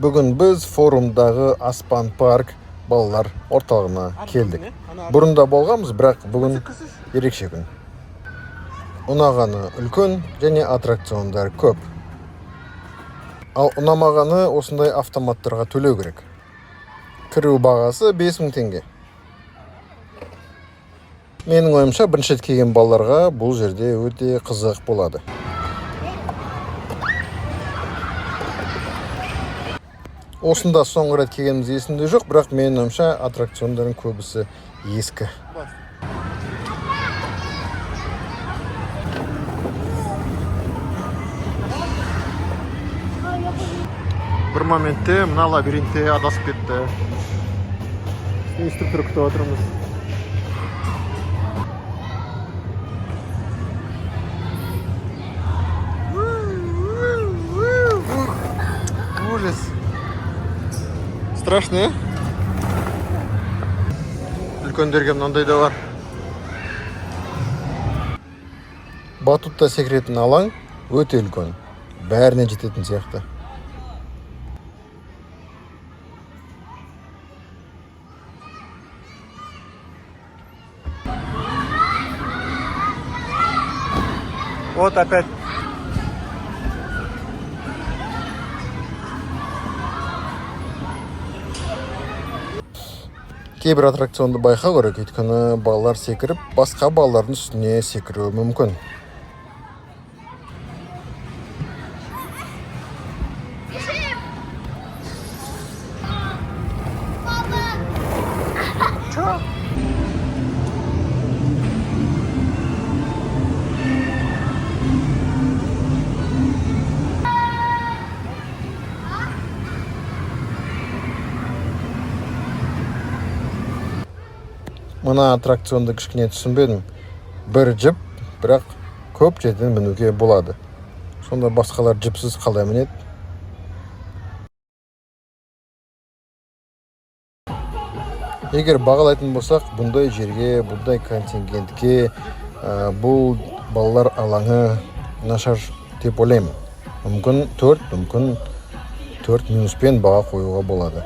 Бүгін біз форумдағы Аспан парк балалар орталығына келдік. Бұрын да болғанбыз, бірақ бүгін ерекше күн. Ұнағаны – үлкен және аттракциондар көп. Ал ұнамағаны – осындай автоматтарға төлеу керек. Кіру бағасы 5000 теңге. Менің ойымша, бірінші рет келген балаларға бұл жерде өте қызық болады. Осында соңғы рет келгеніміз есімде жоқ, бірақ менің ойымша, аттракциондардың көбісі ескі. Бір моментте мына лабиринтте адасып кетті. Инструктор күтіп отырмыз. Ужас. Страшно, иә? Үлкендерге мынандай да бар. Батутта секіретін алаң өте үлкен. Бәріне жететін сияқты. Вот опять. Кейбір аттракционды байқау керек, өйткені балалар секіріп, басқа балалардың үстіне секіруі мүмкін. Мына аттракционды кішкене түсінбедім. Бір жіп, бірақ көп жерден мінуге болады. Сонда басқалар жіпсіз қалай мінеді? Егер бағалайтын болсақ, бұндай жерге, бұндай контингентке бұл балалар алаңы нашар деп ойлаймын. Мүмкін 4, мүмкін 4 минуспен баға қоюға болады.